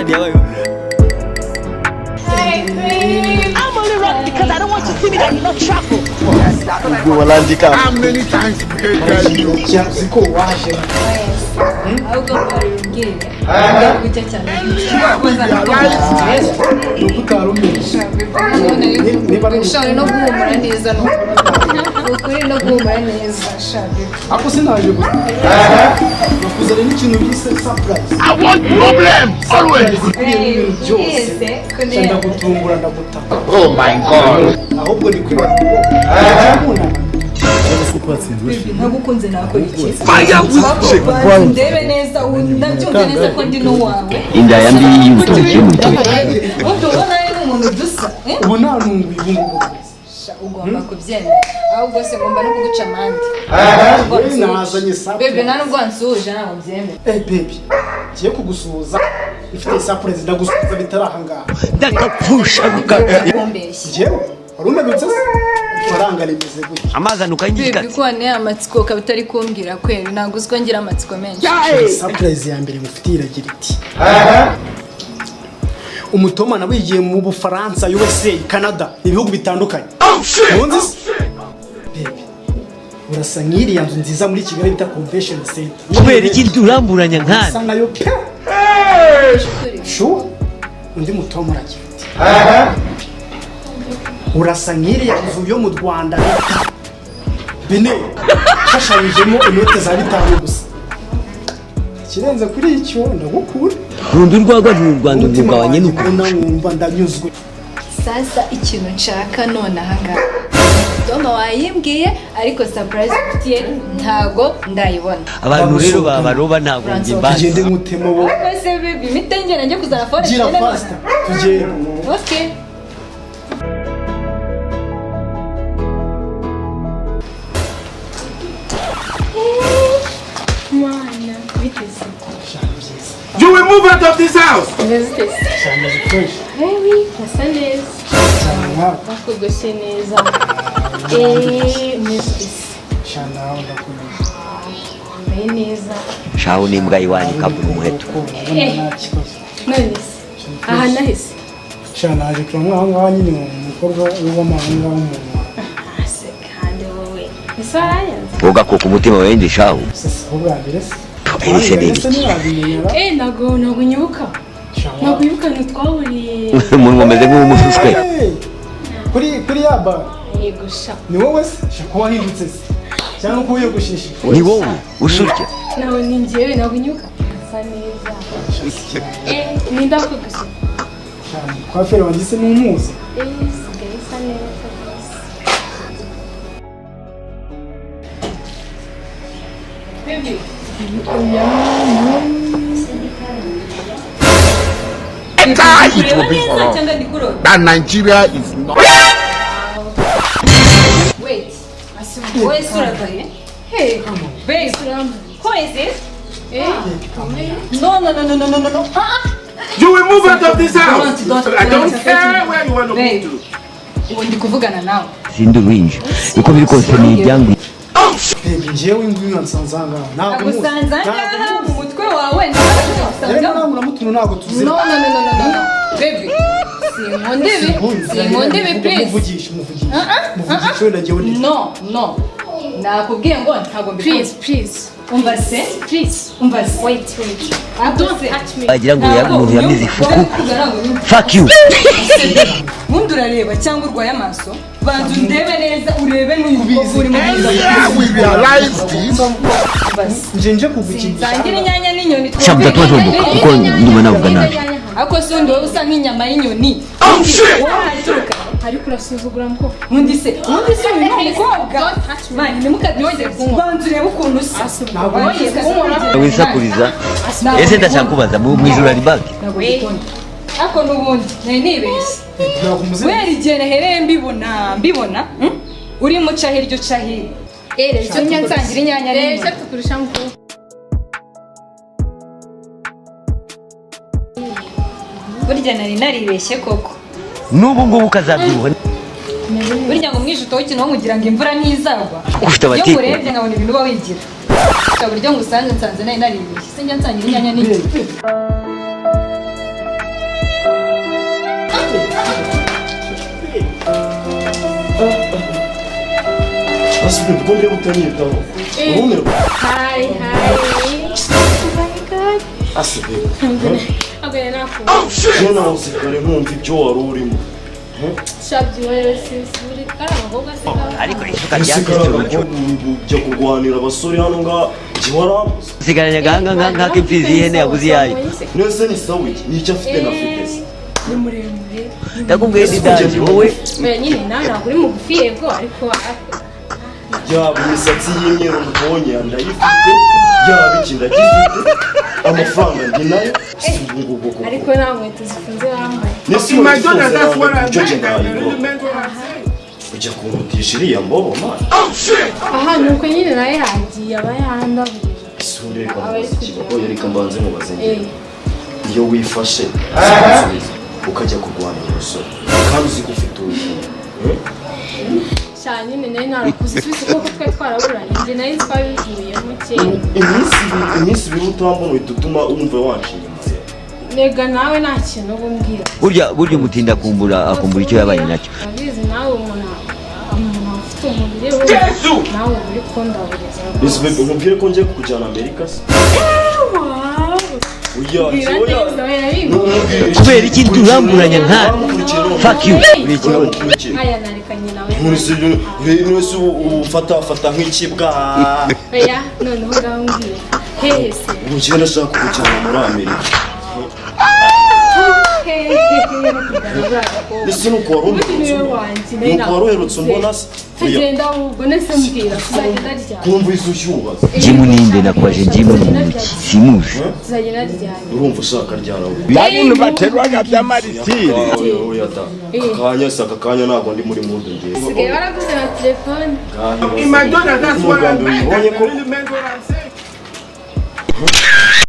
Satani yabayeho. I'm only running because I don't want to see me that you not travel. Ubwo walandika. How many times did I tell you? Ko waje? Ahubwo mbwire gucya cyane. Ni uko utari umeze. Niba ari Ushobora no guhumura neza, ni ukuri no guhumura neza shabi. Ako sinaje gusa nakuzaniye n'ikintu bise surprise. I want problem always. Ikubiyemo ibintu byose. Sha, ndagutungura, ndagutaka. Oh my God. Ahubwo ni kwibaza ngo urakundana. Ntagukunze nakora iki? Fire with Ndebe neza ubu, ndabyumva neza ko ndi n'uwawe. Indaya mbi y'urutoki yo mu bitoki. Ubu ubona ari n'umuntu dusa, eh? Ubu ntanunguye ubu ngubu rwose. Sha, ugomba kubyemera, ahubwo se ngomba no kuguca amande. Yewe, nazanye surprise. Bebe, nta nubwo wansuhuje, ntabwo mbyemera. Eh baby, ngiye kugusuhuza, ifite surprise, ndagusuhuza bitari aha ngaha. Ndakapfusha. Kumbeshya. Njyewe wari umerutse se ifaranga rimeze gutya? Amazi anuka Bebe, y'igikatsi. ko wanteye amatsiko ukaba utari kumbwira kweri, ntabwo uzi ko ngira amatsiko menshi. Surprise ya mbere mufitiye iragira iti: umutoma nawigiye mu Bufaransa, USA, Canada, ibihugu bitandukanye. Ntunzi se baby, urasa nk'iriya nzu nziza muri Kigali bita Convention Center. Kubera iki uramburanya Usa nkana? nkayo pe. Sure, undi mutoma uragira uti: urasa nk'iriya nzu yo mu Rwanda bita bene, hashushanyijemo inote za 5 gusa. Ikirenze kuri icyo, ndagukura. Nkunda urwagwa ntirurwanda. Umutima Umwuga wanjye wanjye ni mbona ukurusha. nkumva ndanyuzwe. Sasa ikintu nshaka none ahangaha, Doma wayimbwiye, ariko surprise mfitiye ntago ndayibona. Abantu rero babaroba ntabwo njye mbazi. Tugende nkutemo bo. Ariko se baby, mite ngenda njye kuzana phone. Gira Tugende none. faster, tugende. Okay. Mana, biteze. Shana, byiza. You will move out of this house. Umeze ute se? Shana, fresh. Baby, asa neza. Cyane nkawe. Bakogoshe neza. Eh, umeze ute se? Shana, ndakomeye. Wambaye neza. Shahu n'imbwa y'iwanyu ikabura umuheto. Ndabona nta kibazo. None se aha nahise? Shana, naje kureba mwaho ngaho nyine umukobwa w'amahanga w'umuntu. Ase kandi wowe ese waranyanze? Ugakuka umutima wende shahu. Se si ubwa mbere se? Iri se ni Ese ibiki? ntiwabimenya ra? Eh, ntabwo nyibuka. Shana. Ntabwo nyibuka ahantu twahuriye. Umunwa umeze nk'uw'umususwe. Hey! Kuri ya bar? Yego sha. Ni wowe se? Shaka ko wahindutse se cyangwa ko wiyogosheshe? Ni wowe usurya? Ntabwo ni njyewe, ntabwo nyibuka. Asa neza. Eh, ninde wakogoshe? Shana, coiffeur wanjye se ntumuzi? Eh, sigaye isa neza rwose. Baby. Enter it will be for Neza us. cyangwa ndi kurota? That Nigeria is not. Wait, wowe se uravaye? Hey babe, who is it? No, no, no, no, no, no, no, no. Ah, ah. You will move out of this house. Don't, I don't don't. care where you want to Babe. move to. Ubu ndi kuvugana nawe. Sindi uruhinja, uko biri kose ni ibyangwi. Baby, njyewe nguyu nsanze aha ngaha, ntabwo muzi. Agusanze aha ngaha mu mutwe wawe? Rero Ntabwo nawe muramutuntu, ntabwo tuzira. No, no, no, no, no, no, no, baby, sinkunda ibi, sinkunda ibi, please. Muvugishe, muvugishe, muvugishe wenda njyewe ndi No, no, nakubwiye ngo ntabwo mbikunda. Please, please. Umva se. Please. Umva se. Wait, wait. Don't touch me. Wagira ngo umuntu yamize ifuku. Fuck you. Ubundi urareba cyangwa urwaye amaso? Banza undebe neza, urebe n'uyu mukobwa urimo kuza. Here we realize this. Nje nje kugukinisha. Nsangira inyanya n'inyoni. Sha, mudatuma ntomboka kuko ndumva navuga nabi. Ariko se undi wowe usa nk'inyama y'inyoni? Oh shit! Wowe haturuka. Ariko urasuzugura mukobwa. Undi se uyu ni umukobwa. Don't touch me. Mani, ntimukadusetse, banza urebe ukuntu usa. Ntabwo Wisakuriza. Ese ndashaka kubaza, mu ijoro hari banki? Ntabwo mbikunda, ariko n'ubundi nari nibeshye. Ntabwo muzi. Guhera igihe nahereye mbibona, urimo uca hirya, uca hino. Eh, Icyo nsangira inyanya Reba n'inyoni. icyo tukurusha mukobwa. Burya nari naribeshye koko. N'ubu ngubu ukazabyibuha. Burya ngo umwijuto w'ikintu wo kugira ngo imvura ntizagwa. Ufite Iyo amatiku. nkurebye nkabona ibintu uba wigira. Gusa buryo ngusanze, nsanze nari naribeshye. Sinjya nsangira inyanya n'inyoni. Ese babe, ko ndeba utanyitaho, urumirwa. Hi, hi. Oh my God. Ase babe, I'm gonna nakubona. njye nahoze kare nkumva ibyo wari urimo. Shabyiwe sisuri kari abakobwa se kaba. Ariko isuka Ese ryanditse kari urucyo. abakobwa ujya kurwanira abasore hano ngaha, njye warambuze. Usigaranye agahanga nk'ak'imfizi y'ihene yabuze iyayo. Nese ni sawa iki? Ni icyo afite na afite se? Ni muremure. Ndakubwiye ni danger wowe. Oya nyine nawe ntabwo uri mugufi, yego, ariko Yaba imisatsi y'imyeru mbonye ndayifite, yaba iki ndagifite, amafaranga ndi nayo, si ubu ngubu koko? Ariko nta nkweto zifunze wambaye. Nese In my inkweto daughter, that's what I icyo meant. njye I nayigura. really meant what I said. Ujya kunkutisha iriya mbobo, man. Aha ni uko nyine nawe hagiye aba yandabuje. Ese ubundi reka mubaze ikibazo. Oya, reka mbanze mubaze Eh. njyewe. Iyo wifashe sinasubiza, ukajya kurwanira umusore kandi uzi ko ufite urukundo, eh? Sha nyine nari narakuze susi koko, twari twaraburanye, njye nari twabivuyemo kera. Iminsi 2 utambona uhita utuma wumva wanca inyuma. Nega nawe nta kintu uba umbwira. Burya umutinda akumbura icyo yabaye nacyo. Urabizi nawe, umuntu ufite umubiri we, nawe uba uri kundaburiza. Ese babe, nkubwire ko ngiye kukujyana Amerika se? Wow. Oya. Bwira Oya. neza, oya, bimbwira. Kubera iki turamburanya nka fuck you, uri ikibazo. Aya narekanye nawe. Nonese ubu fata nk'ikibwa. Oya, noneho ngaho mbwira, hehe se? Ubu njyewe ndashaka kukujyana muri Amerika. Hehe no kujyana buriya gakobwa? Ese nuko wari Ubundi uherutse niwe umbona? wanjye nari Nuko wari uherutse umbona se? Oya. Tugenda ahubwo, nese mbwira, tuzagenda ryari? Kumva izo ushyubaza. Jimu ninde? Nakwaje Jimu ni muntu ki? Simuzi. Tuzagenda ryari? Urumva ushaka ryarawe? Bya bintu baterwaga by'amaritiri. Oya, oya da, aka kanya se, aka kanya ntabwo ndi muri mood ngewe. Usigaye waraguze na telefone. In my daughter, that's what I meant. I Ubonye ko really meant what I said.